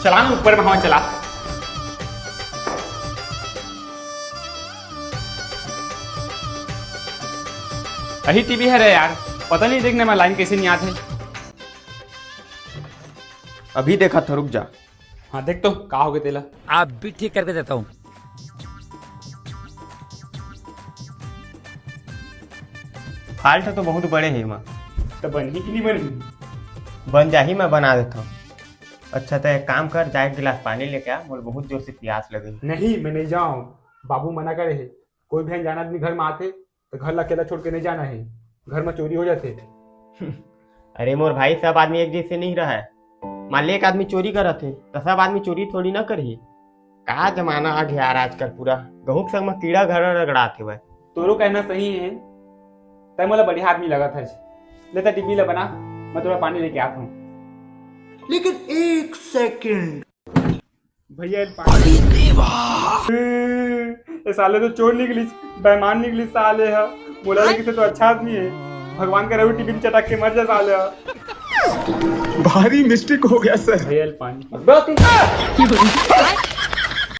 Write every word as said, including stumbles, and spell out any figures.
चला ना ऊपर में, हवा चला। अही टीवी हरे यार, पता नहीं देखने में लाइन कैसे नहीं आते। अभी देखा था, रुक जा। हाँ, देख तो का हो गया तेला। आप भी ठीक करके देता हूँ। फाल्ट तो बहुत बड़े हे एमा। तो बनही कि नहीं बनही? बन जाही, मैं बना देता हूँ। अच्छा, तो एक काम कर, जा एक गिलास पानी लेके आ, मोला बहुत जोर से प्यास लगे। नहीं, मैं नहीं जाऊँ, बाबू मना करे हे। कोई भी अनजान आदमी घर में आते तो घर ला अकेला छोड़ के नहीं जाना है, घर में चोरी हो जाते। अरे मोर भाई, सब आदमी एक जैसे नहीं रहे। मान ले एक आदमी चोरी करत हे तो सब आदमी चोरी थोड़ी ना करही। का जमाना आ गया यार आजकल, पूरा गहूं के संग में कीड़ा घर रगड़ात हेवय। तोरो कहना सही है, तै मोला बढ़िया आदमी लगत हस। ले त टिब्बी ला बना, मैं थोड़ा पानी लेके आत हूँ। लेकिन एक सेकंड। भैया, ये पानी। अरे देवा। ए साले तो चोर निकलिस, बेईमान निकलिस साले ह। मोला लगिस तो अच्छा आदमी है। भगवान का रहू टिफिन चटक के मर जा साले ह। भारी मिस्टेक हो गया सर। भैया, ये पानी।